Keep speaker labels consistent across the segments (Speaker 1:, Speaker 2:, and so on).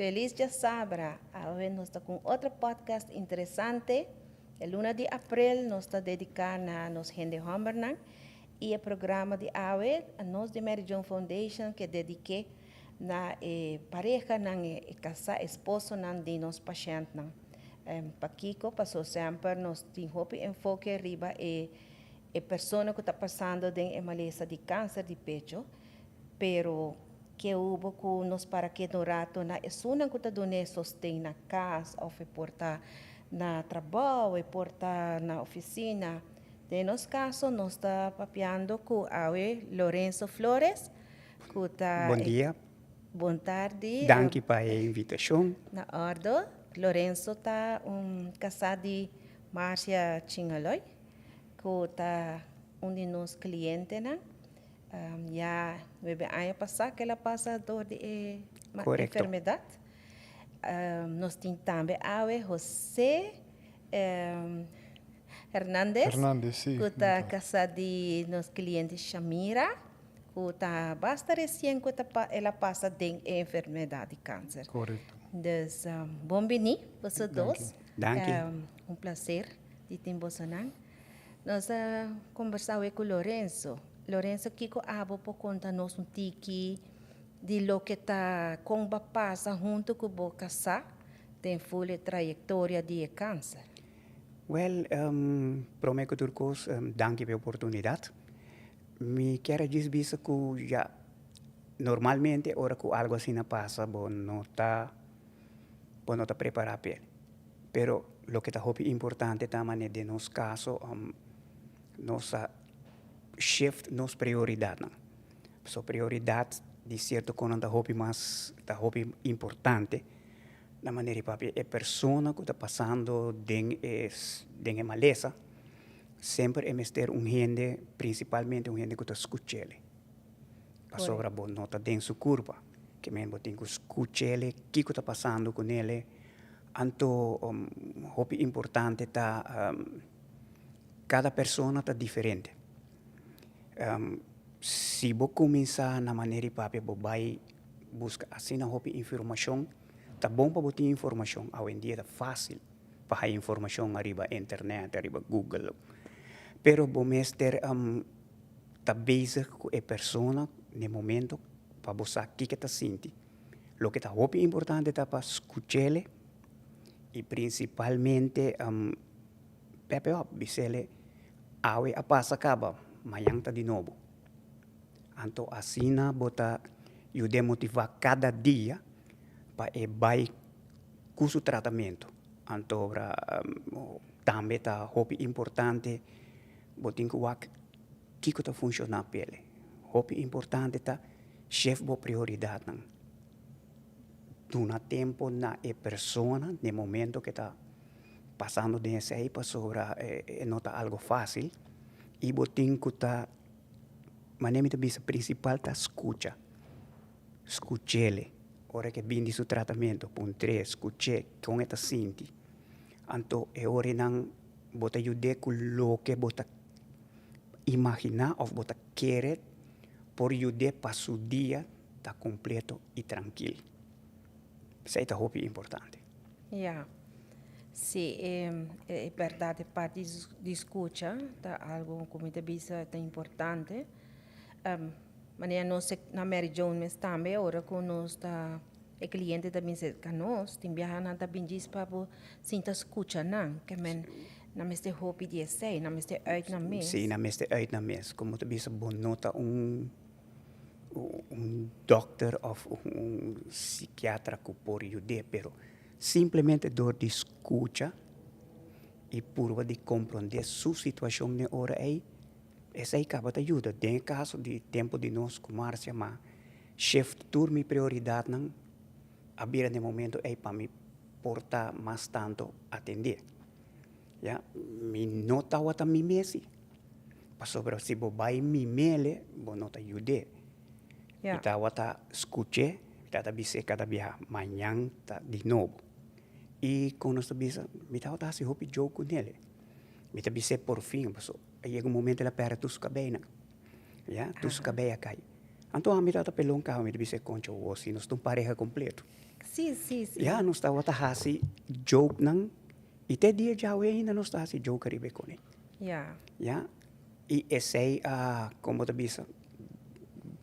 Speaker 1: Felis djasabra! Awe nos ta ku un otro podcast interesante. E luna di aprel nos ta dediká na nos hende hòmbernan i e programa di awe nos di Mary Joan Foundation ke dedik'é na e parehanan, e kasá, esposonan di nos pashèntnan. Pakiko? Paso semper nos tin hopi enfoke riba e e persona ku ta pasando den e malesa di kanser di pecho, pero ke hubo ku nos para keda un rato na esunnan ku ta dun'é sosten na kas òf e por ta na trabou, e por ta na ofisina. Den nos kaso nos ta papiando ku awe Lorenzo Flores ku ta
Speaker 2: Bon dia.
Speaker 1: Bon tardi.
Speaker 2: Danki pa e invitashon.
Speaker 1: Na òrdu. Lorenzo ta un kasá di Marcia Chingaloy ku ta un di nos klientenan. Ya nuebe aña pasá ku el a pasa dor di e enfermedat. Nos tin tambe awe José Hernandez ku ta kasá di nos kliente Shamira ku ta basta resien ku el a pasa den e enfermedat di kanser. Dus bon bini boso dos.
Speaker 2: Danki.
Speaker 1: Un plaser di tin bosonan. Nos a kombersá awe ku Lorenzo. Lorenzo, kiko abo por konta nos un tiki di loke ta kon bo a pasa huntu ku bo kasá den ful e trayektoria di e kanser?
Speaker 2: Wèl, promé ku tur kos, danki pa e oportunidat. Mi kier a djis bisa ku ya normalmente ora ku algu asina pasa bo no ta bo no ta prepará p'e. Pero loke ta hopi importante ta manera den nos kaso nos a shift nos prioridatnan. So prioridat di sierto konan ta hopi mas ta hopi importante na manera di papia e persona ku ta pasando den e den e malesa semper e mester un hende prinsipalmente un hende ku ta skuch'el. Pasobra bo no ta den su kurpa. Ke men bo tin ku skuch'el kiko ta pasando kunel. Anto hopi importante ta kada persona ta diferente. Si bo kuminsá na manera di papia bo bai buska asina hopi informashon, ta bon pa bo tin informashon. Awendia ta fásil pa haña informashon ariba internet, ariba Google. Pero bo mester ta bezig ku e persona na e momento pa bo sa kiko e ta sinti. Loke ta hopi importante ta pa skuch'ele i prinsipalmente pepe op, bis'ele awe a pasa kaba, mañan ta di nobo. Anto asina bo ta yud'é motivá kada dia pa e bai ku su tratamentu. Anto ora tambe ta hopi importante bo tin ku wak kiko ta funshoná p'ele. Hopi importante ta Shef bo prioridatnan. Duna tempu na e persona den momento ke ta pasando den esei pasobra e no ta algo fásil i bo tin ku ta manera mi ta bisa prinsipal ta skucha, skuch'el ora ke bin di su tratamentu puntr'é skuch'é kon e ta sinti anto e ora nan bo ta yud'é ku loke bo ta imaginá òf bo ta kere por yud'é pa su dia ta kompleto i trankil. Esei ta hopi importante.
Speaker 1: Ya. Sí, e bèrdat e parti di skucha ta algu ku mi ta bisa ta importante. Manera nos na Mary Joan mes tambe ora ku nos ta e kliente ta bin serka nos tin biaha nan ta bin djis pa bo sinta skucha nan ke men nan mester hopi di esei, nan mester uit nan mes.
Speaker 2: Sí, nan mester uit nan mes. Komo ta bisa bo no ta un un dòkter òf un sikiatra ku por yud'é, pero simplemente dor di skucha i purba di komprondé su situashon den ora ei, esei kaba ta yuda. Den e kaso di tempu di nos ku Marcia, ma shift tur mi prioridatnan a bira den momento ei pa mi por ta mas tantu atendé. Ya, mi no tawata mi mesi, pasobra si bo bai mi mele, bo no ta yud'é. Mi tawata skuch'é, mi tawata bis'é kada biaha, mañan ta di nobo. I kon nos ta bisa, mi tawata hasi hopi joke ku nel. Mi ta bis'é por fin, pasobra a yega un momento el a pèrdè tur su kabeinan. Ya, tur su kabei a kai. Anto ami tabata pelon kaba, mi ta bisa e concho, wo si nos ta un pareha completo.
Speaker 1: Sí, sí, sí.
Speaker 2: Ya, nos tabata hasi jokenan y te dia djawe ainda nos ta hasi joke ariba e kone.
Speaker 1: Ya.
Speaker 2: Ya, y esey a, como ta bisa,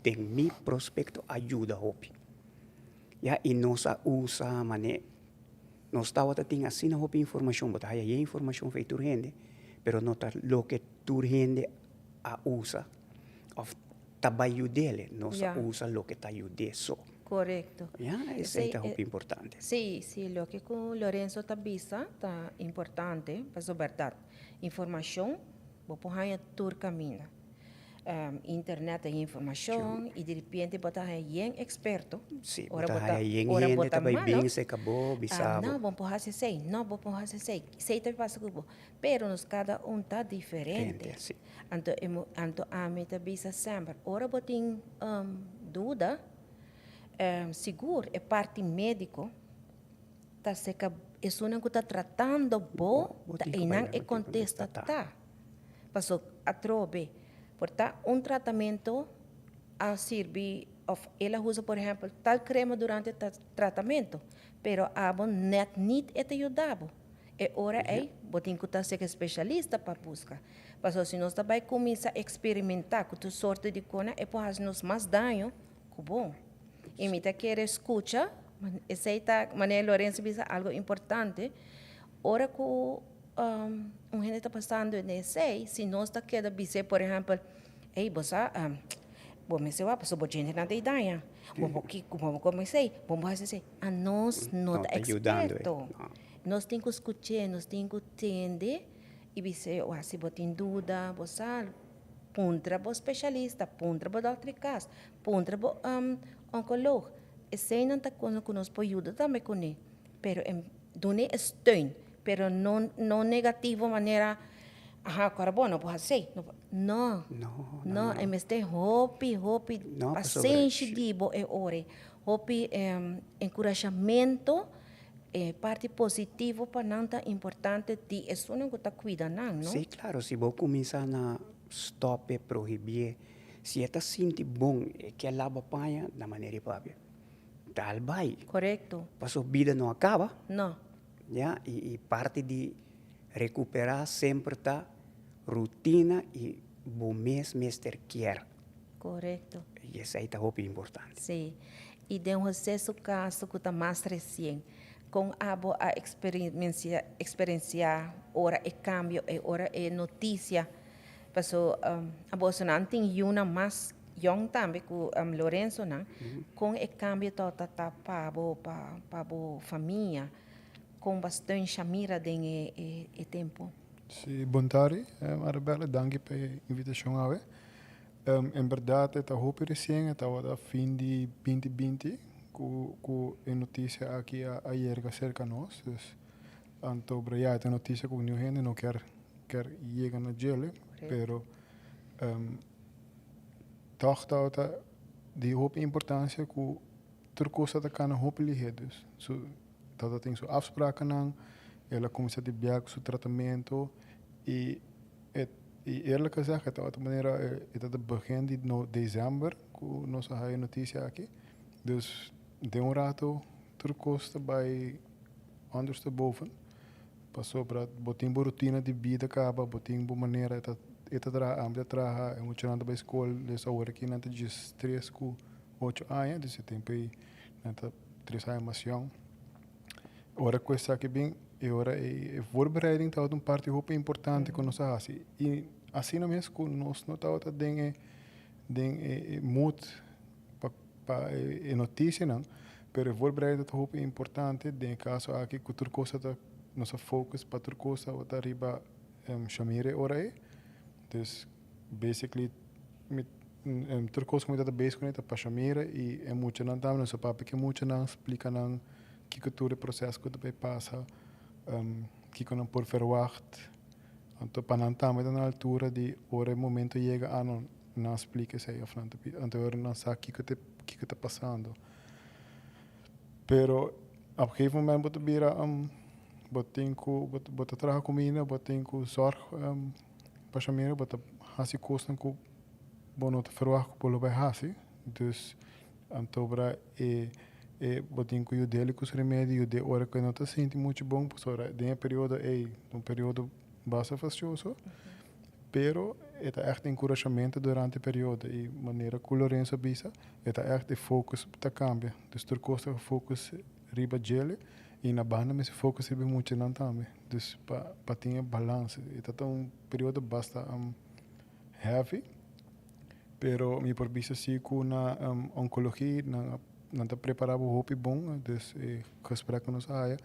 Speaker 2: den mi prospecto a yuda hopi. Ya, y nos a usa mane, nos tabata tin asina hopi informacion, bo ta haya e informacion fey tur hende, pero no ta loke tur hende a usa of ta bay yud'ele, nos a usa loke ta yud'é so.
Speaker 1: Korekto.
Speaker 2: Ya, esei ta hopi importante.
Speaker 1: Sí, sí, loke ku Lorenzo ta bisa ta importante, pasobra bèrdat, informashon bo por haña tur kaminda. Internet ta informashon i diripiente bo ta haña yen eksperto.
Speaker 2: Sí, bo ta haña yen hende ta bai bin serka bo, bisa bo.
Speaker 1: No, bo por hasi esei, no, bo por hasi esei, esei ta pasa ku bo. Pero nos kada un ta diferente. Anto e anto ami ta bisa semper, ora bo tin duda, sigur e parti médiko ta seka esunnan ku ta tratando bo, ta einan e kontesta ta. Paso atrobe por ta un tratamento a sirbi òf el a usa por ehèmpel tal krema durante tratamento, pero abo nèt nit e ta yuda bo. E ora ei, bo tin ku ta seka spesialista pa buska. Pasobra si nos ta bai kuminsá eksperimentá ku tur sorto di kona, e por hasi nos mas daño ku bon. I mi ta kere skucha, esei ta manera Lorenzo bisa algu importante, ora ku un hende ta pasando den esei, si nos ta keda bis'é, por ehèmpel, Ey, bo sa, bo mester wak pasobra bo djentenan ta e daña, bo por kiko, bo por kome esei, bo por hasi esei. Anos no ta eksperto. Nos tin ku skuch'é, nos tin ku tende i bis'é, wak, si bo tin duda, bo sa, puntra bo speshalista, puntra bo dòkter di kas, puntra bo onkoloog. Eseinan ta kosnan ku nos por yuda tambe kuné, pero dun'é e steun, pero no no negativo manera, aha, ku ora bo no por hasi esei, no por, no, no, e mester hopi, hopi pasenshi di bo e ora ei. Hopi enkurashamentu, e parti positivo pa nan ta importante di esunnan ku ta kuida nan, no?
Speaker 2: Sí, klaro, si bo kuminsá na stòp e, prohibié, si e ta sinti bon, e ke laba paña, na manera di papia, dal bai.
Speaker 1: Korekto.
Speaker 2: Pasobra bida no a kaba.
Speaker 1: No.
Speaker 2: Ya, i parti di rekuperá semper ta rutina i bo mes mester kier.
Speaker 1: Korekto.
Speaker 2: I esei ta hopi importante.
Speaker 1: Sí. I den José su kaso ku ta mas resien, kon abo a eksperensiá ora e kambio ei, ora e notisia? Paso abosonan tin yunan mas yòn tambe ku Lorenzonan. Kon e kambio tabata ta pa bo, pa bo famia? Kon bo a steun Shamira den e tempu?
Speaker 3: Sí, bon tardi Arabella, danki pa e invitashon awe. En berdad e ta hopi recien, e tabata fin di binti binti cu cu e noticia aki a a yerga cerca nos, dus anto bra ya e ta noticia cu niun hende no kier kier yega na djele, pero tog tabata di hopi importancia cu tur cos ta cana hopi lihe, dus su tabata tin su afsprakennan, el a cuminsa di bia cu su tratamento y E i eerlijk gezegd e tabata manera e ta begin di no december ku nos a haya e noticia aki. Dus den un rato tur kos ta bai ondersteboven pasobra bo tin bo rutina di bida kaba, bo tin bo manera e ta e ta traha, ami ta traha, e muchanan ta bai skol, dus awor aki nan ta djes tres ku ocho aña, dus e tempu ei nan ta tres aña mas yòn. Ora ku esaki bin, e ora ei e voorbereiding tabata un parti hopi importante ku nos a hasi. I asina mes ku nos no tabata den e den e mood pa pa e notisianan, pero e voorbereiding tabata hopi importante den e kaso aki ku tur kos ta nos a focus pa tur kos tabata riba Shamir e ora ei. Dus basically mi tur kos ku mi tabata bezig kuné ta pa Shamira i e muchanan tambe. Nos a papia ku e muchanan, splika nan kiko tur e proces ku ta bay pasa, kiko nan por verwacht. Anto pa nan tambe ta na altura di ora e momento yega, ah no, nan a splika esei of nan ta pidi. Anto ora nan sa kiko ta kiko ta pasando. Pero op gegeven moment bo ta bira bo tin ku bo ta traha kuminda, bo tin ku zorg pa Shamira, bo ta hasi kosnan ku bo no ta verwacht ku bo lo bay hasi. Dus anto bra e e bo tin ku yud'é ku su remedio, yud'é ora ku e no ta sinti muchu bon, pasobra den e periodo ei ta un periodo basta fastioso, pero e ta ègt enkurashamentu durante e periodo i manera ku Lorenzo a bisa e ta ègt e focus ta kambia, dus tur kos ta focus riba djele i na banda mester focus riba e muchanan tambe, dus pa pa tin e balans e ta ta un periodo basta heavy. Pero mi por bisa si ku na onkologi nan nan ta prepará bo hopi bon, dus e gesprek ku nos a haya,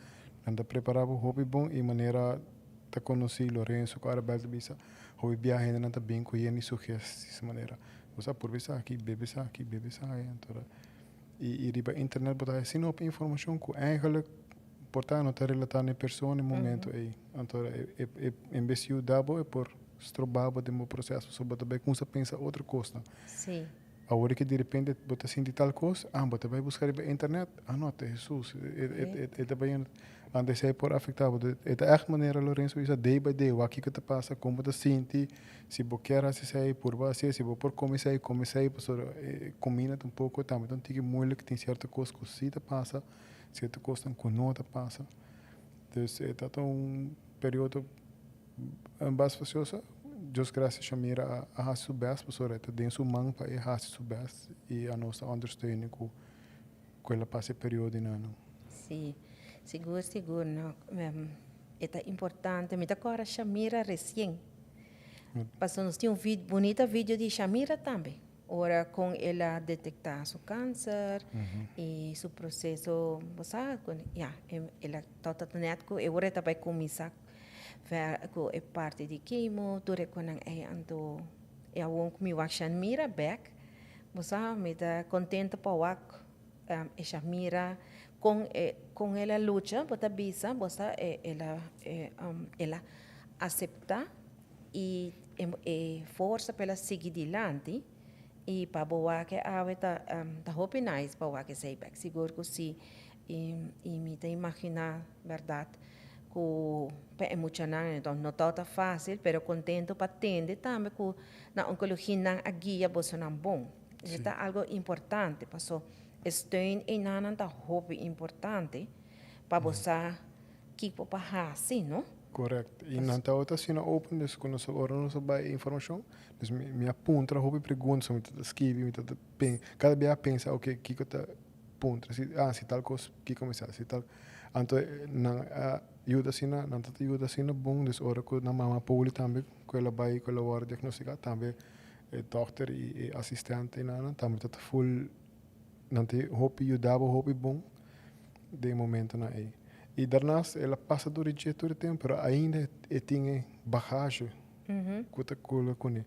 Speaker 3: nan ta prepará bo hopi bon i manera ta konosí Lorenzo ku Arabel ta bisa hopi bia hendenan ta bin ku yen di sugesties manera bo sa purba esaki, bebe esaki, bebe esaki anto i riba internet bo ta haya asina hopi informashon ku eigenlijk por ta no ta relatá na e persona e momento ei. Anto e en bes yuda bo e por stroba bo den bo proseso pasobra bo ta bai kumsa pensa otro kosnan.
Speaker 1: Sí.
Speaker 3: Awor ke direpente bo ta sinti tal kos, ah bo ta bai buska riba internet, ah no ta Hesus, e ta bai anto esei por afekta bo. E ta ègt manera Lorenzo bisa day by day wak kiko ta pasa, kon bo ta sinti, si bo kier hasi esei purba hasié, si bo por kome esei kome esei pasobra e kuminda tampoko tambe ta un tiki moeilijk, tin sierto kos ku si ta pasa, sierto kosnan ku no ta pasa. Dus e ta ta un periodo bas facioso. Dios gracias Shamira a haci su best pasobra e ta den su man pa e haci su best y anos ta ondersteunen cu cu el a pasa e periodo nan.
Speaker 1: Sí, sigur sigur no. E ta importante. Mi ta corda Shamira recien. Pasobra nos tin un bunita video di Shamira tambe. Ora con el a detecta su cancer y su proceso, bo sa, con, ya, el a tota net cu e ora e ta bay cuminsa cu e parti di chemo, tur e conan ey, anto e awor cu mi wak Shanmira bek, bo sa, mi ta contento pa wak e Shanmira con e, con el a lucha, bo ta bisa, bo sa, el a, el a acepta. I e forsa pa el a sigui dilanti i pa bo wak e awe ta ta hopi nice pa wak esei bek. Sigur ku si. I mi ta imaginá bèrdat ku pa e muchanan enton no tabata fásil pero kontento pa tende tambe ku na onkologia nan a guia bosonan bon. Esei ta algu importante paso e steun einanan ta hopi importante pa bo sa kiko pa hasi, no?
Speaker 3: Correct. Y nan tabata asina open, dus cu nos ora nos a bay e informacion, dus mi mi a puntra hopi pregunta, so mi ta skibi, mi ta pen, cada bia a pensa, ok, kiko ta puntra, si ah si tal cos kiko mi sa, si tal, anto nan a yuda asina, nan ta yuda asina bon, dus ora cu nan mama Poly tambe cu el a bay, cu el a worde diagnostica, tambe e dokter y e asistente nan tambe ta full, nan ta hopi yuda bo hopi bon. Den e momentonan ei. I daarnaast el a pasa door e dje tur e tempu, pero ainda e tin e bagage ku ta kula kuné.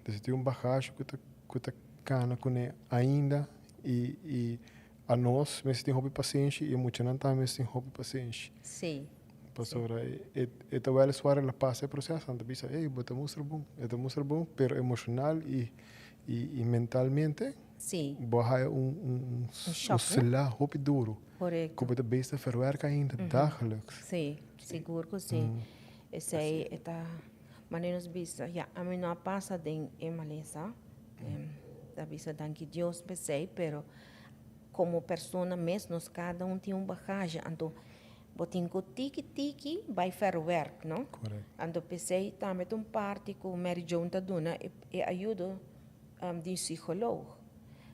Speaker 3: Dus e tin un bagage ku ta ku ta kana kuné ainda i i anos mester tin hopi pasenshi i e muchanan tambe mester tin hopi pasenshi.
Speaker 1: Sí.
Speaker 3: Pasobra e e ta wèliswaar el a pasa e proseso, nan ta bisa, ey, bo ta mustra bon, e ta mustra bon, pero emoshonal i i mentalmente.
Speaker 1: Sí.
Speaker 3: Bo a haya un, un, un,
Speaker 1: Un shock,
Speaker 3: un sla hopi duro.
Speaker 1: Correcto.
Speaker 3: Ku bo ta bezig ta verwerken ainda dagelijks.
Speaker 1: Sí, sigur ku sí. Esei e ta manera nos bisa, ya, ami no a pasa den e malesa, ta bisa danki Dios p'esei, pero komo persona mes nos kada un tin un bagahe, anto bo tin ku tiki tiki bai verwerk, no?
Speaker 3: Correcto.
Speaker 1: Anto p'esei tambe ta un parti ku Mary Joan ta duna e e ayudo di un psicoloog.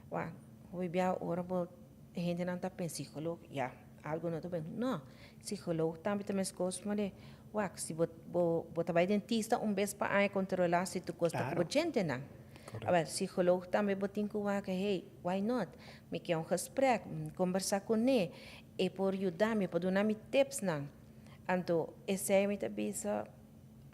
Speaker 1: Wak, hopi bia ora bo hendenan ta pensa psicoloog, ya, algo no ta ben. No, psicoloog tambe ta meskos manera, wak, si bo bo bo ta bai dentista un bes pa aña kontrolá si tur kos ta ku bo djentenan. Awel, psicoloog tambe bo tin ku wak, hey, why not? Mi ke un gesprek, kombersá kuné, e por yuda mi, e por duna mi tipsnan. Anto, esei mi ta bisa.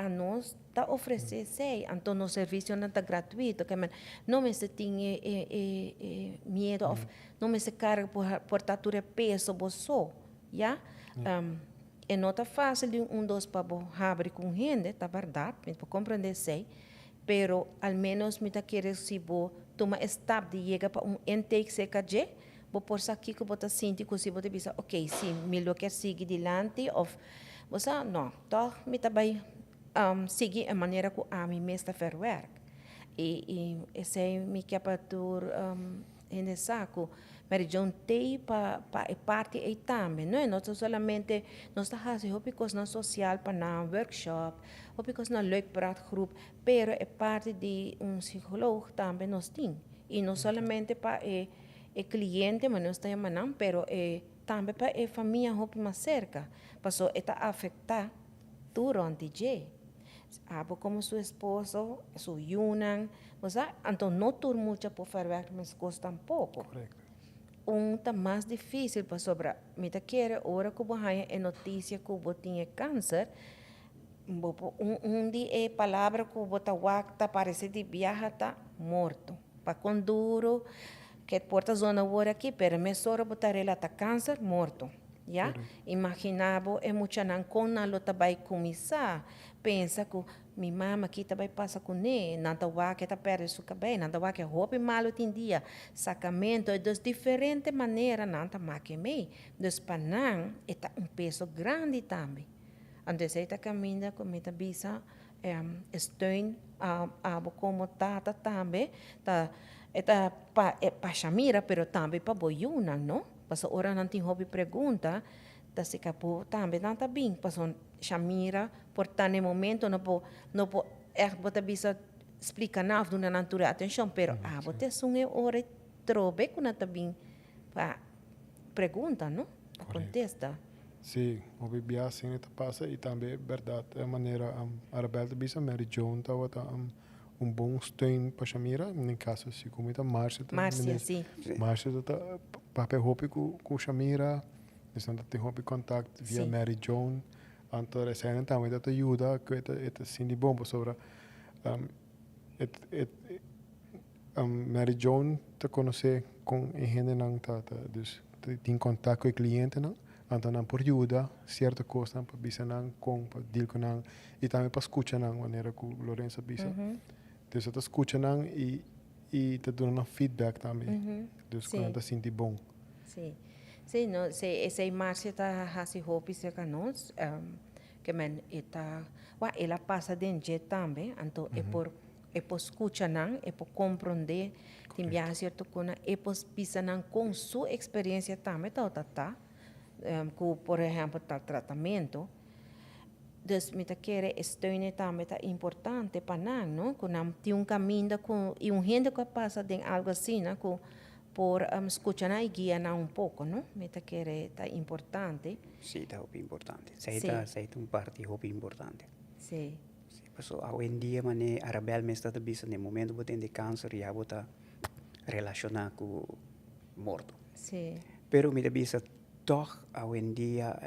Speaker 1: Anos ta ofresé esei, anto nos servisionan ta gratuito, ke men no mester tin e e e e miedo òf no mester karga por porta tur e peso bo so, ya. E no ta fásil di un dos pa bo habri ku un hende, ta bèrdat, mi por komprendé esei, pero al ménos mi ta kere si bo tuma e stap di yega pa un intake serka dje, bo por sa kiko bo ta sinti ku si bo ta bisa, ok, si mi lo kier sigui dilanti òf bo sa, no, tòg mi ta bai sigui e manera ku ami mes ta verwerk. I i esei mi ke pa tur. hende sa ku Mary Joan t'ei pa pa e parti ei tambe, no? E no ta solamente nos ta hasi hopi kosnan sosial pa nan, workshop, hopi kosnan leuk praatgroep, pero e parti di un psicoloog tambe nos tin. I no solamente pa e e kliente, ma nos ta yama nan, pero e tambe pa e famia hopi mas serka, paso e ta afektá tur rònt di dje. Abo komo su esposo, su yunan, bo sa, anto no tur mucha por verwerk meskos tampoko. Un ta mas difísil pasobra mi ta kere ora ku bo haña e notisia ku bo tin e kanser, bo por un un di e palabra ku bo ta wak ta parese di biaha ta morto. Pa kon duru ke por ta zona wor aki, pero mesora bo ta relata kanser, morto. Ya? Imaginá bo e muchanan kon nan lo ta bai kuminsá pensa ku mi mama ki ta bai pasa kuné, nan ta wak e ta pèrdè su kabei, nan ta wak e hopi malu tin dia, sakamentu, dus diferente manera nan ta make mei. Dus pa nan e ta un peso grandi tambe. Anto esei ta kaminda ku mi ta bisa e steun abo komo tata tambe ta e ta pa e pa Shamira pero tambe pa bo yunan no. Pasobra ora nan tin hopi pregunta ta seka bo tambe nan ta bin pasobra Shamira por ta na e momento no por no por ègt bo ta bisa splika nan òf duna nan tur e atenshon pero abo ta esun e ora e trobe ku nan ta bin pa pregunta no pa kontesta.
Speaker 3: Sí, hopi bia asina ta pasa i tambe bèrdat e manera Arabel ta bisa Mary Joan tabata un bon steun pa Shamira, den kaso si ku mi ta Marcia ta
Speaker 1: Marcia, sí.
Speaker 3: Marcia ta ta papia hopi ku ku Shamira, esnan ta tin hopi kontakt via Mary Joan, anto eseinan tambe ta ta yuda ku e ta e ta sinti bon pasobra e e Mary Joan ta konosé kon e hendenan ta ta dus tin kontakt ku e klientenan, anto nan por yuda sierto kosnan pa bisa nan kon pa deal ku nan i tambe pa skucha nan manera ku Lorenzo a bisa. Dus e ta skucha nan i i ta duna nan feedback tambe, dus ku nan ta sinti bon.
Speaker 1: Sí, sí, no, sí, esei Marcia ta hasi hopi serka nos, ke men e ta, wak el a pasa den dje tambe, anto e por E por skucha nan, e por komprondé, tin biaha sierto ku nan, e por bisa nan kon su eksperensia tambe tabata ta, ku por ehèmpel ta tratamentu. Dus mi ta kere e steun ei tambe ta importante pa nan, no? Ku nan tin un kaminda ku i un hende ku a pasa den algu asina ku por skucha nan i guia nan un poko, no? Mi ta kere ta importante.
Speaker 2: Sí, ta hopi importante. Esei ta, esei ta un parti hopi importante.
Speaker 1: Sí.
Speaker 2: Sí, paso awendia mane Arabel mes ta ta bisa den momento bo tende cancer ya bo ta relaciona cu morto.
Speaker 1: Sí.
Speaker 2: Pero mi ta bisa toch awendia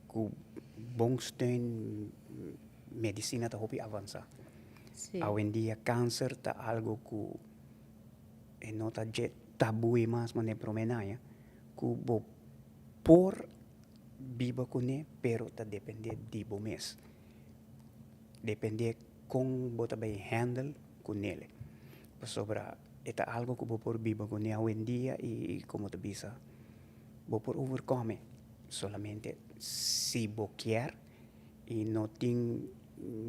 Speaker 2: cu bon steun medicina ta hopi avansa.
Speaker 1: Sí.
Speaker 2: Awendia cancer ta algo cu e no ta dje taboe mas mane prome naña cu bo por biba cune pero ta depende di bo mes. Depende kon bo ta bay handle ku nele. Pasobra e ta algo ku bo por biba kuné awendia i komo ta bisa bo por overkome solamente si bo kier i no tin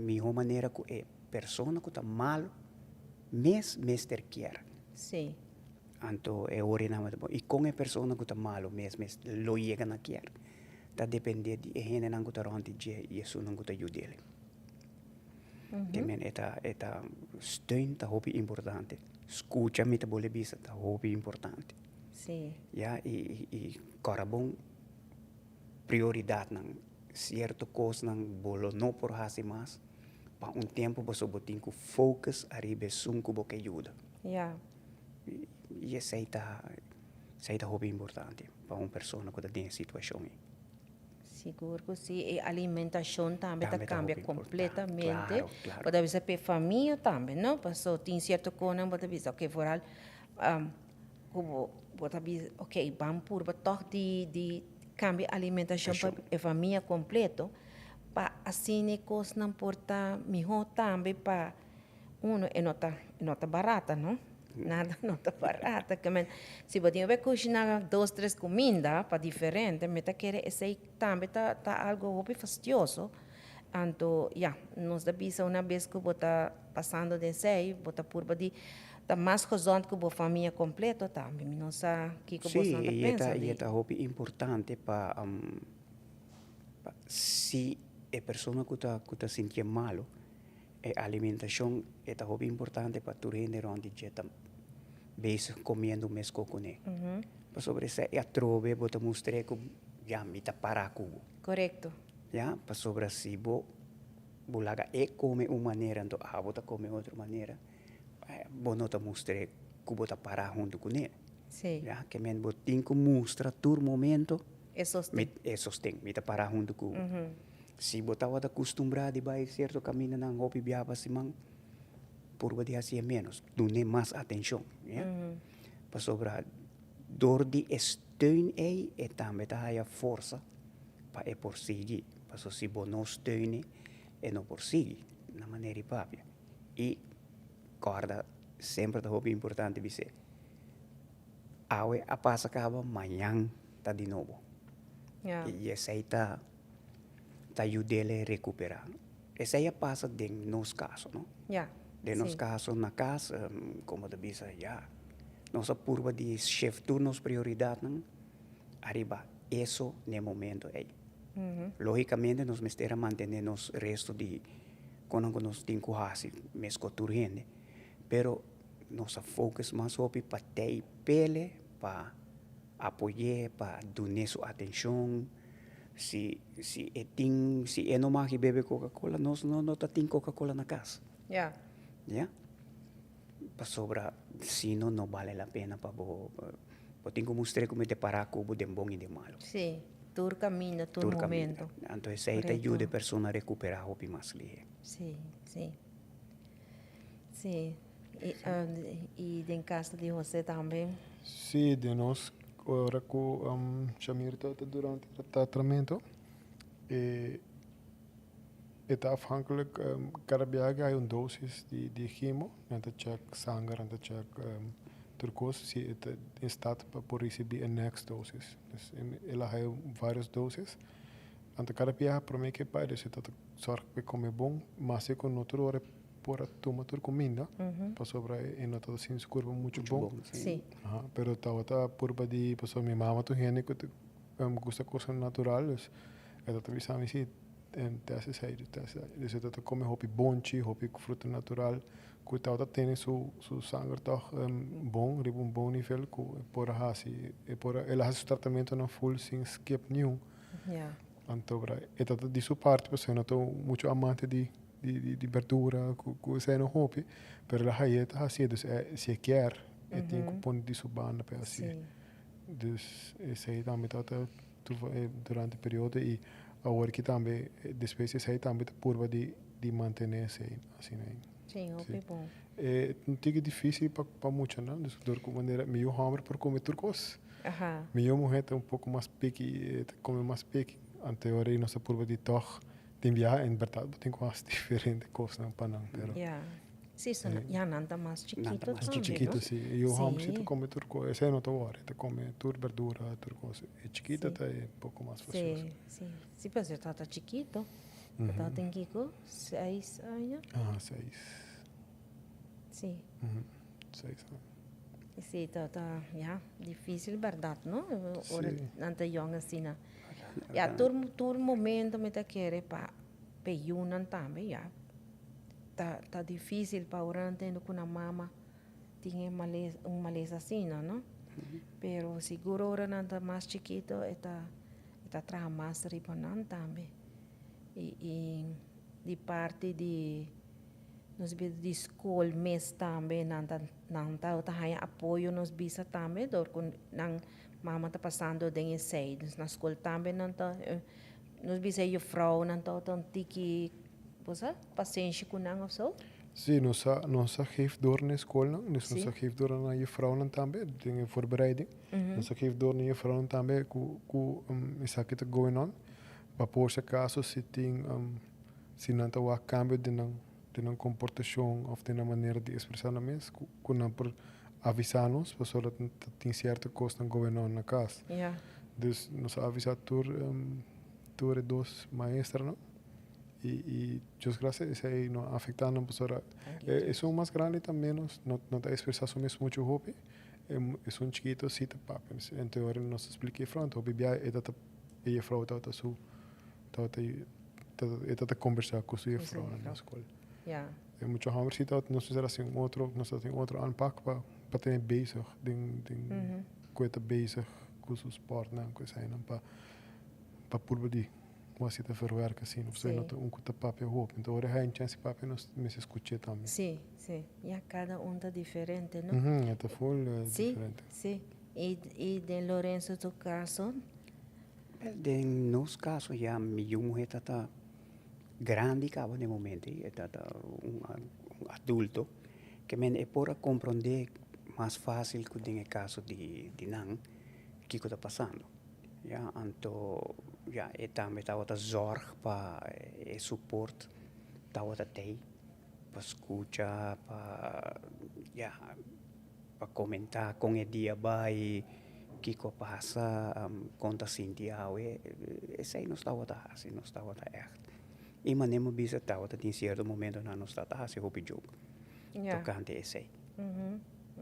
Speaker 2: miho manera ku e persona ku ta malo mes mester kier.
Speaker 1: Sí.
Speaker 2: Anto e ora nan ta bon. I kon e persona ku ta malo mes mes lo yega na kier? Ta depende di e hendenan ku ta rònt di dje i esunnan ku ta yud'el. Te men e ta e ta steun ta hopi importante. Skucha mi ta bolbe bisa ta hopi importante.
Speaker 1: Sí.
Speaker 2: Ya i i kòrda bon prioridatnan. Sierto kosnan bo lo no por hasi mas pa un tempu pasobra bo tin ku focus ariba esun ku bo ke yuda.
Speaker 1: Ya.
Speaker 2: I esei ta esei ta hopi importante pa un persona ku ta den e situashon ei.
Speaker 1: Sigur ku si, e alimentashon tambe ta
Speaker 2: Tambe ta
Speaker 1: kambia
Speaker 2: hopi importante.
Speaker 1: kompletamente.
Speaker 2: Klaro, klaro.
Speaker 1: Bo ta bisa p'e famia tambe, no? Paso tin sierto konan bo ta bisa oke foral ku bo bo ta bisa oke ban purba tòg di di kambia alimentashon pa e famia kompleto pa asina e kosnan por ta mihó tambe pa Uno, e no ta, e no ta barata, no? Nada no ta barata. Ke men, si bo tin ku kushiná dos, tres kuminda pa diferente, mi ta kere esei tambe ta, ta algo hopi fastioso. Anto, ya, nos ta bisa una bes ku bo ta pasando den esei, bo ta purba di. Ta mas gezond ku bo famia kompleto tambe. Mi no sa kiko
Speaker 2: Sí,
Speaker 1: bosnan ta
Speaker 2: i e
Speaker 1: pensa
Speaker 2: ta, i
Speaker 1: di.
Speaker 2: e ta hopi importante pa, pa si e persona ku ta ku ta sintié malo, e alimentashon e ta hopi importante pa tur hende rònt di dje ta bezig komiendo meskos kuné. Pasobra esei atrobe bo ta mustr'é ku ya mi ta pará ku bo.
Speaker 1: Korekto.
Speaker 2: Ya, pasobra si bo bo laga e kome un manera anto abo ta kome otro manera, bo no ta mustr'é ku bo ta pará huntu kuné.
Speaker 1: Sí.
Speaker 2: Ya, ke men bo tin ku mustra tur momento.
Speaker 1: E sosten.
Speaker 2: Mi, e sosten. Mi ta pará huntu ku bo. Si bo tabata kustumbrá di bai sierto kamindanan hopi bia pa siman, purba di hasié ménos. Dun'é mas atenshon, ya. Pasobra dor di e steun ei e tambe ta haya forsa pa e por sigui. Pasobra si bo no steun'é, e no por sigui na manera di papia. I kòrda semper ta hopi importante bis'é, awe a pasa kaba, mañan ta di nobo. I esei ta ta yud'é rekuperá. Esei a pasa den nos kaso, no? Den nos kaso na kas, komo ta bisa, ya, nos a purba di shift tur nos prioridatnan ariba eso n'e momento ei. Lógikamente nos mester a mantené nos resto di konan ku nos tin ku hasi meskos tur hende, pero nos a focus mas hopi pa tei pele, pa apoy'é, pa dun'é su atenshon. Si si e tin si e no mag di bebe coca cola nos no no ta tin coca cola na cas.
Speaker 1: Ya.
Speaker 2: Ya. Pasobra si no no bale la pena pa bo bo tin ku mustr'é ku mester para ku bo den bon i den malo.
Speaker 1: Si, tur kaminda, tur
Speaker 2: Tur kaminda.
Speaker 1: momento.
Speaker 2: Anto esei ta
Speaker 1: Korekto.
Speaker 2: yuda e persona rekuperá hopi mas lihé.
Speaker 1: Si, si. Si. I i den kas di José tambe.
Speaker 3: Si, den nos ora ku Shamir ta durante tratamentu e e ta afhankelijk kada biaha ke hay un dosis di chemo nan ta check sanger nan ta check tur kos si e ta in staat pa por risibi e next dosis. Dus el a haya varios dosis anto kada biaha prome ke bai dus e ta zorg pa e kome bon mas e ku no tur ora por a tuma tur cuminda pasobra e no tabata sinti su curpa mucho bon.
Speaker 1: Sí.
Speaker 3: Aha, pero tabata purba di pasobra mi mama ta un hende cu ta gusta cosnan natural dus e tabata bisa mi si te haci esey te haci esey dus e tabata come hopi bonchi hopi fruta natural cu tabata tene su su sanger toch bon riba un bon nivel cu e por a haci e por a el a haci su tratamentonan full sin skip niun.
Speaker 1: Ja.
Speaker 3: Anto e tabata di su parti pasobra e no ta mucho amante di di berdura ku esei no hopi, pero el a haye ta hasié, dus e si e kier e tin ku pone di su banda pa e hasié. Dus esei tambe tabata durante e periodo i awor aki tambe despues di esei tambe ta purba di di mantené esei asina ei.
Speaker 1: Sí, hopi bon.
Speaker 3: E un tiki difísil pa pa muchanan, dus dor ku manera mi yu hòmber por kome tur kos. Mi yu muhé ta un poko mas piki, e ta kome mas piki, anto e ora ei nos ta purba di tòg Tin biaha en berdad bo tin ku hasi diferente kosnan pa nan, pero.
Speaker 1: Ya. Sí, so nan, ya nan ta mas
Speaker 2: Nan ta
Speaker 1: chikito
Speaker 2: mas
Speaker 1: tambe,
Speaker 3: Chikito,
Speaker 1: no?
Speaker 3: sí. E yu hòmber sí ta
Speaker 1: Sí.
Speaker 3: kome tur kos, esei no ta wòri, e ta kome tur berdura, tur kos. E chikito
Speaker 1: Sí.
Speaker 3: ta e poko mas fasioso.
Speaker 1: Sí, sí. Sí, pues e tabata chikito. E tabatin kiko? Seis aña?
Speaker 3: Aha, seis.
Speaker 1: Sí.
Speaker 3: Seis aña.
Speaker 1: Sí, tabata, ya, difícil berdad, no? Ora
Speaker 3: Sí.
Speaker 1: nan ta yòn asina. Ya, tur, tur momento mi ta kere pa p'e yunan tambe, ya. Ta, ta difícil pa ora nan tende ku nan mama tin e males, un malesa asina, no? Pero sigur ora nan ta mas chikito e ta, e ta traha mas riba nan tambe. I, i di parti di nos bida di skol mes tambe nan ta, nan ta haña apoyo nos bisa tambe dor ku nan Mama ta pasando den esei. Dus na skol tambe nan ta, nos bisa e juffrouwnan ta un tiki, bo sa, pasenshi ku nan of so.
Speaker 3: Sí, nos a, nos a geef door na e skolnan, dus nos
Speaker 1: Sí.
Speaker 3: a geef door na juffrouwnan tambe den e voorbereiding. Nos a geef door na juffrouwnan tambe ku ku esaki ta going on, pa por si acaso si tin si nan ta wak cambio den nan den nan komportashon òf den nan manera di ekspresá nan mes ku nan por avisá nos pasobra ta tin sierto kosnan goberná na kas. Dus nos a avisá tur tur e dos maestranan. I Dios gracia esei no a afecta nan pasobra esun mas grandi ta menos no no ta expresa su mes mucho hopi esun chikito si ta papia ento ora nos ta splica e front hopi bia e ta e jefrouw tabata su tabata e ta combersa cu su jefrouw na school e mucha homber si tabata nos mester haci un otro nos ta haci un otro aanpak pa pa tene bezig den den cu e ta bezig cu su sportnan cu eseinan pa pa purba di Como así ta verwerk asina? Pasobra no ta un cu ta papia hopi. Enton ora e haya un chance di papia nos mester scuch'é tambe.
Speaker 1: Sí, sí. Ya cada un ta diferente, no?
Speaker 3: Mhm, e ta full diferente.
Speaker 1: Sí, sí. Y, y den Lorenzo su caso?
Speaker 2: Wel, den nos caso ya mi yu muher ta ta grandi caba den momento e ta ta un adulto ke men e por a comprende mas facil cu den e caso di di nan kico ta pasando. Ya, anto ya e tambe tabata zorg pa e support tabata tei pa scucha, pa ya, pa comenta con e dia bay, kico a pasa, con ta sinti awe, esey nos tabata haci, nos tabata echt. Y manera mi bisa tabata tin cierto momentonan nos tabata haci hopi joke tocante esey.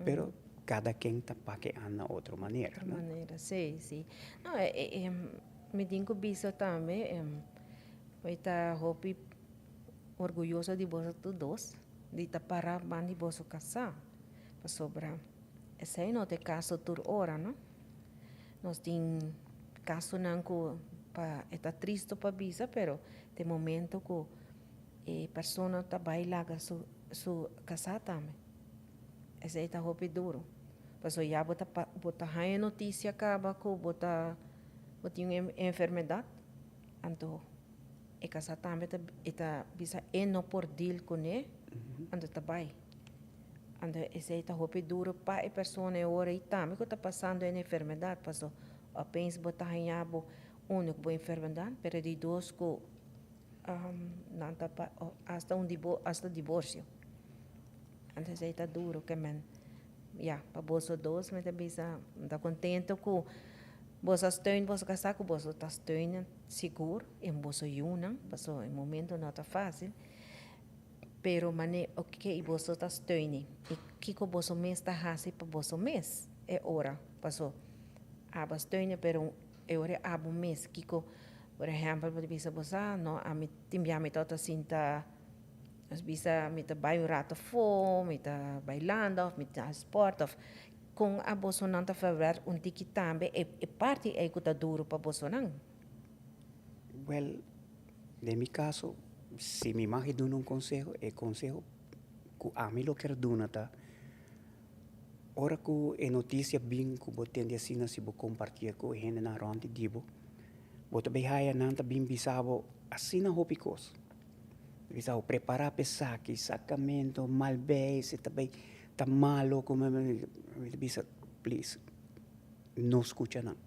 Speaker 2: Pero kada ken ta pake an na otro manera,
Speaker 1: no? Manera, sí, sí. No, e, e, e, mi tin ku bisa tambe, e, mi ta hopi orguyoso di boso tur dos, di ta para ban di boso kasá, pasobra esei no ta e kaso tur ora, no? Nos tin kasonan ku pa e ta tristo pa bisa, pero te momento ku e persona ta bai laga su su kasá tambe. Esei ta hopi duro. Pasobra ya bo ta bo ta haña notisia kaba ku bo ta bo tin un enfermedat, anto e kasá tambe ta e ta bisa e no por deal kuné, anto ta bai. Anto esei ta hopi duro pa e persona e ora ei tambe ku ta pasando e enfermedat, pasobra opeens bo ta haña bo uno ku bo enfermedat, pero di dos ku nan ta hasta un hasta diborsio. Anto esei ta duro ke men. Ya, pa boso dos mi ta bisa, mi ta kontento ku boso a steun boso kasá, ku boso ta steun sigur en boso yunan, pasobra e momento no ta fásil. Pero mane oke boso ta steuni i kiko boso mes ta hasi pa boso mes e ora, paso abo a steuni pero e ora abo mes kiko, por ehèmpel bo ta bisa bo sa no ami tin bia mi tabata sinta. Nos bisa mi ta bai un rato afó, mi ta bailando of mi ta hasi sport of kon a bosonan ta verwerk un tiki tambe e e parti ei ku ta duru pa bosonan?
Speaker 2: Wèl, den mi kaso, si mi mag duna un konseho, e konseho ku ami lo kier duna ta, ora ku e notisia bin ku bo tende asina si bo kompartié ku e hendenan rònt di bo, bo ta bai haya nan ta bin bisa bo asina hopi kos. Bisa bo prepara pa esaki, sakamento, mal beis, e ta bay ta malo ku mi ta bisa please no skucha nan.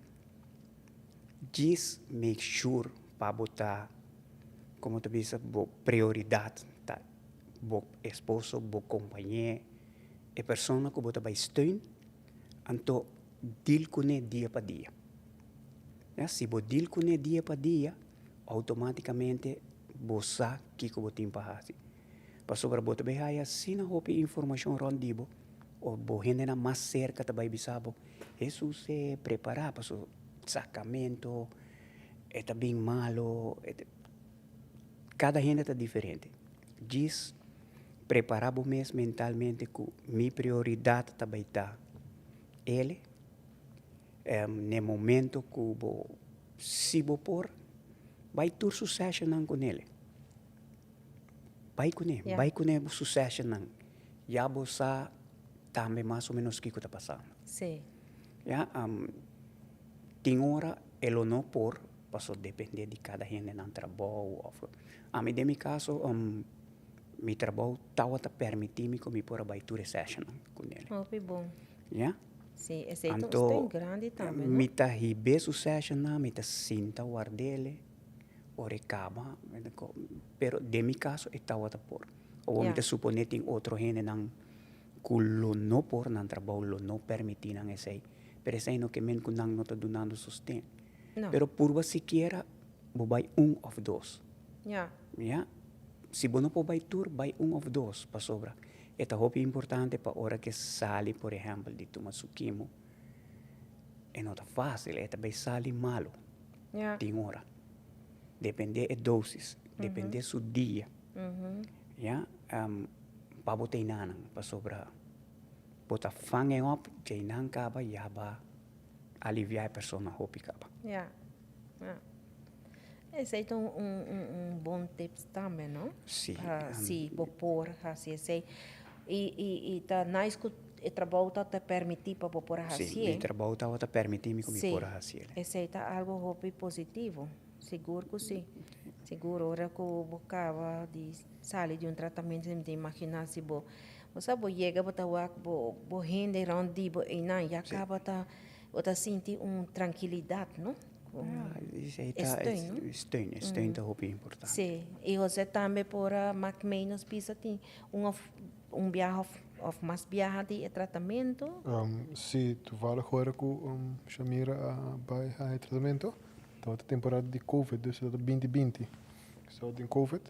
Speaker 2: Djis make sure pa bo ta komo ta bisa bo prioridat ta bo esposo, bo kompañe, e persona ku bo ta bay steun, anto deal kuné dia pa dia. Ya, si bo deal kuné dia pa dia. Automaticamente bo sa kico bo tin pa haci. Pasobra bo ta bay haya asina hopi informacion rond di bo of bo hendenan mas cerca ta bay bisa bo, Jesus e prepara paso sacamento e ta bin malo, e ta. Cada hende ta diferente. Djis prepara bo mes mentalmente cu mi prioridad ta bay ta ele. N'e momento cu bo, si bo por, bai tur su sessionnan cu nele. Bai cu ne, bai cu ne su sessionnan. Ya bo sa tambe mas o menos kico ta pasando. Ya, tin ora e lo no por, paso depende di cada hende nan trabou of, ami den mi caso, mi trabou tawata permiti mi cu mi por a bai tur e sessionnan cu nele.
Speaker 1: Hopi bon.
Speaker 2: Ya.
Speaker 1: Sí, esei ta un steun grandi tambe, no?
Speaker 2: Mi ta hib'é su sessionnan, mi ta sinta ward'ele ora e kaba, pero den mi kaso e tabata por. Awor mi ta suponé tin otro hendenan ku lo no por, nan trabou lo no permití nan esei, pero esei no ke men ku nan no ta dunando sosten. Pero purba sikiera bo bai un òf dos.
Speaker 1: Ja.
Speaker 2: Ya. Si bo no por bai tur, bai un of dos, pasobra e ta hopi importante pa ora ke sali, por ehempel, di tuma su kimo, e no ta fácil, e ta bai sali malo.
Speaker 1: Ja.
Speaker 2: Tin ora. Depende e dosis, depende su dia. Ya, pa bo ta enanan, pasobra bo ta fang e op, djeinan kaba ya ba alivia e persona hopi kaba.
Speaker 1: Ja, ja. Esei ta un, un, un, un bon tips tambe, no?
Speaker 2: Sí.
Speaker 1: Pa si bo por hasi esei. I, i, i ta nice ku e trabou ta ta permití pa bo por
Speaker 2: Sí,
Speaker 1: hasié.
Speaker 2: mi trabou tabata permití mi ku mi
Speaker 1: Sí,
Speaker 2: por a hasié.
Speaker 1: esei ta algo hopi positivo. Sigur ku sí. Sigur ora ku bo kaba di sali di un tratamentu mi ta imaginá si bo, bo sa bo yega bo ta wak bo bo hende rònt di bo einan ya kaba ta bo ta sinti un trankilidat, no?
Speaker 2: Esei
Speaker 1: E
Speaker 2: ta
Speaker 1: steun, no?
Speaker 2: e steun, e steun ta hopi importante.
Speaker 1: Sí, i José tambe por a mak ménos bisa tin un òf un biaha òf òf mas biaha di e tratamentu.
Speaker 3: Sí, toevallig ora ku Shamira a bai haña e tratamentu. Tabata temporada di covid, dus tabata 2020. So den covid.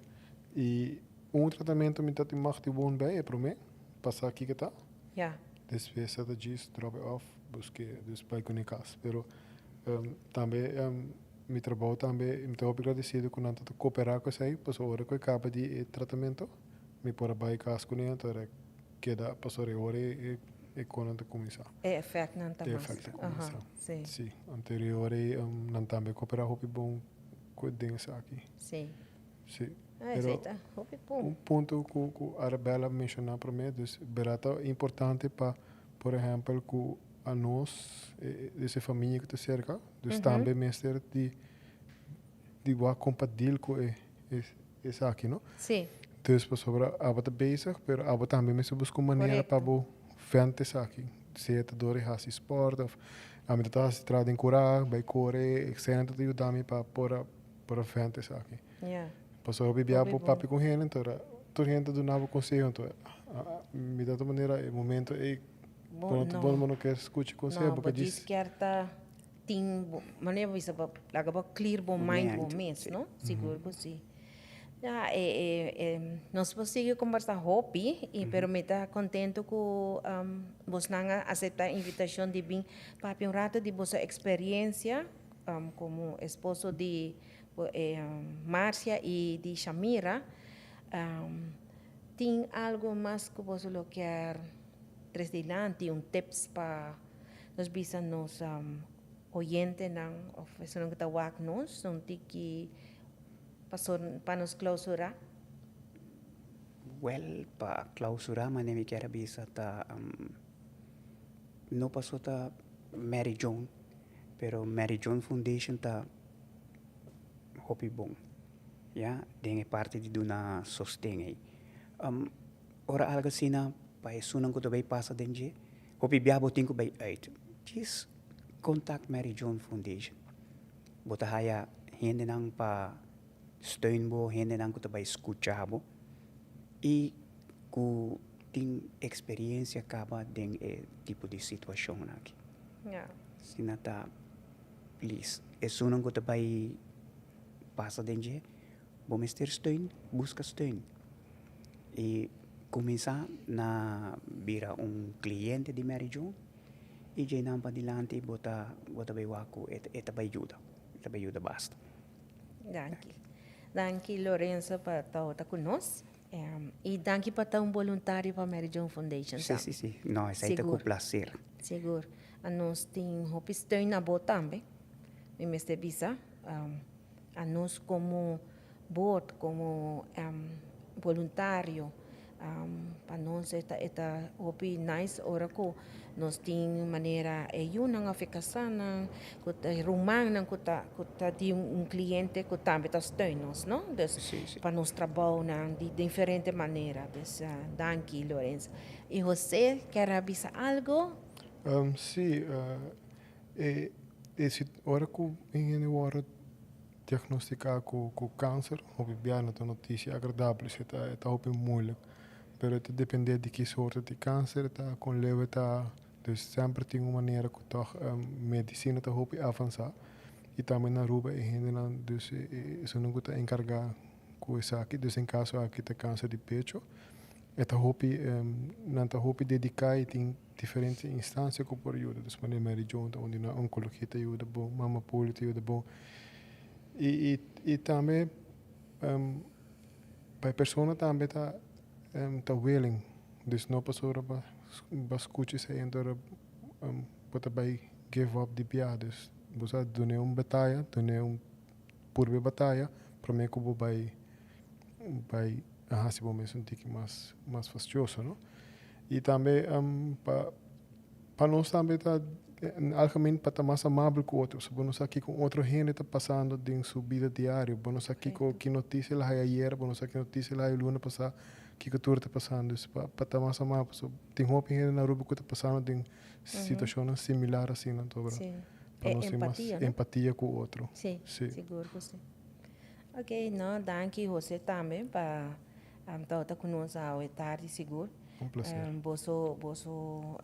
Speaker 3: I un tratamentu mi ta tin mag di woon bij e promé, pa sa kiko ta.
Speaker 1: Ja.
Speaker 3: Despues ta djis drop e off, busk'é, dus bai kuné kas. Pero tambe mi trabou tambe, mi ta hopi gradesido ku nan ta koperá ku esei, pasobra ora ku e kaba di e tratamentu, mi por a bai kas kuné, anto era keda pasobra e ora e e konan ta kuminsá.
Speaker 1: E efèktnan ta
Speaker 3: E
Speaker 1: mas.
Speaker 3: efèkt ta kuminsá.
Speaker 1: Aha, sí.
Speaker 3: Sí, anterior ei nan tambe koperá hopi bon ku e den esaki.
Speaker 1: Sí.
Speaker 3: Sí.
Speaker 1: Ah, esei ta hopi bon.
Speaker 3: Un punto ku ku Arabella a menshoná promé, dus bèrdat ta importante pa, por ehèmpel, ku anos, dus e famia ku ta serka, dus tambe mester di di wak kompartil ku e esaki, no?
Speaker 1: Sí.
Speaker 3: Dus pasobra abo ta bezig, pero abo tambe mester buska un manera pa bo vent esaki. Sea ta dor di hasi sport of ami ta hasi traha den kura, bai kore, esei ta yuda mi pa por a por a vent esaki.
Speaker 1: Ja.
Speaker 3: Pasobra hopi bia bo papia ku hende, enton tur hende ta duna bo konseho, enton mi ta manera e momento ei bo no bo no kier skucha konseho,
Speaker 1: No,
Speaker 3: bo
Speaker 1: bo
Speaker 3: ke
Speaker 1: djis
Speaker 3: djis.
Speaker 1: kier ta tin bo manera bo bisa bo laga bo clear bo mind bo mes, no? Sigur ku si. Ya e e nos por sigui kombersa hopi y pero mi ta kontento ku bosnan a asepta e invitashon di bin papia un rato di boso eksperensia komo esposo di Marcia y di Shamira. Tin algo mas ku boso lo kier tres dilanti, un tips pa nos bisa nos oyentenan of esunnan ku ta wak nos un tiki paso pa nos klausurá?
Speaker 2: Wèl, pa klausurá manera mi kier a bisa ta no paso ta Mary Joan, pero Mary Joan Foundation ta hopi bon, ya, den e parti di duna sosten ei. Ora algu asina pa esunnan ku ta bai pasa den dje, hopi bia bo tin ku bai uit. Djis contact Mary Joan Foundation. Bo ta haya hendenan pa steun bo, hendenan ku ta bai skucha bo i ku tin eksperiencia kaba den e tipo di situashonnan aki. Asina ta please esunnan ku ta bai pasa den dje, bo mester steun, buska steun i kuminsá na bira un kliente di Mary Joan i dje nan padilanti bo ta bo ta bai wak ku e ta bai yuda, e ta bai yuda basta.
Speaker 1: Danki. Danki Lorenzo pa tabata ku nos i danki pa ta un boluntario pa Mary Joan Foundation
Speaker 2: Sí,
Speaker 1: tambe.
Speaker 2: sí, sí. No, esei ta ku
Speaker 1: Sigur.
Speaker 2: plaser.
Speaker 1: Sigur. Anos tin hopi steun na bo tambe, mi mester bisa. Anos komo board, komo boluntario, pa nos e ta e ta hopi nice ora ku nos tin manera e yunan òf e kasánan ku ta e rumannan ku ta ku ta di un kliente ku tambe ta steun nos, no? Dus pa nos trabounan di diferente manera. Dus danki Lorenzo. I José kier a bisa algo?
Speaker 3: Sí, e e ora ku un hende wòrdu diagnostiká ku ku kanser, hopi bia no ta notisia agradabel, si ta e ta hopi moeilijk. Pero e ta dependé di ki sorto di kanser ta, kon leu e ta. Dus semper tin un manera ku tòg medisina ta hopi avansá i tambe na Aruba e hendenan, dus esunnan ku ta enkargá. ku esaki, dus den kaso aki ta kanser di pecho, e ta hopi, nan ta hopi dediká i tin diferente instansia ku por yuda. Dus manera Mary Joan ta un di nan, onkologia ta yuda bon, Mama Poli ta yuda bon. I i tambe pa e persona tambe ta ta willing, dus no pasobra bo a skucha esei anto bo ta bai give up di bia. Dus bo sa dun'é un bataya, dun'é un purba e bataya promé ku bo bai bai hasi bo mes un tiki mas mas fastioso, no. I tambe pa pa nos tambe ta en algemeen pa ta mas amabel ku otro. So bo no sa kiko un otro hende ta pasando den su bida diario, bo no sa kiko ki notisia el a haya ayer, bo no sa ki notisia el a haya luna pasá, kiko tur ta pasando. Dus pa pa ta mas amabel pasobra tin hopi hende na Aruba ku ta pasando den situashonnan similar asina anto ora pa nos tin mas empatia ku otro.
Speaker 1: Sí, sigur ku sí. Ok, no, danki Jose tambe pa tabata ku nos awe tardi sigur.
Speaker 3: Un placer.
Speaker 1: Boso, boso,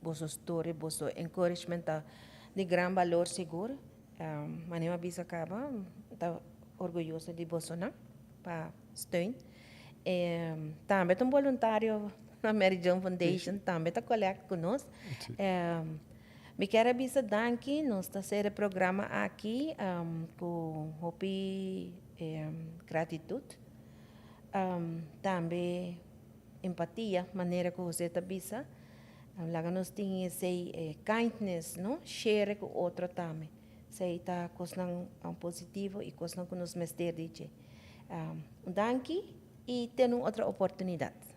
Speaker 1: boso story, boso encouragement ta di gran balor sigur. Manera mi a bisa kaba, mi ta orguyoso di bosonan pa steun. Tambe ta un boluntario na Mary Joan Foundation, tambe ta collect ku nos. Mi kier a bisa danki, nos ta hacer e programa aki ku hopi gratitut. Tambe empatia, manera ku Jose ta bisa. Laga nos tin esei kindness, no? Share ku otro tambe. Esei ta kosnan positivo i kosnan ku nos mester di dje. Un danki i te un otro oportunidat.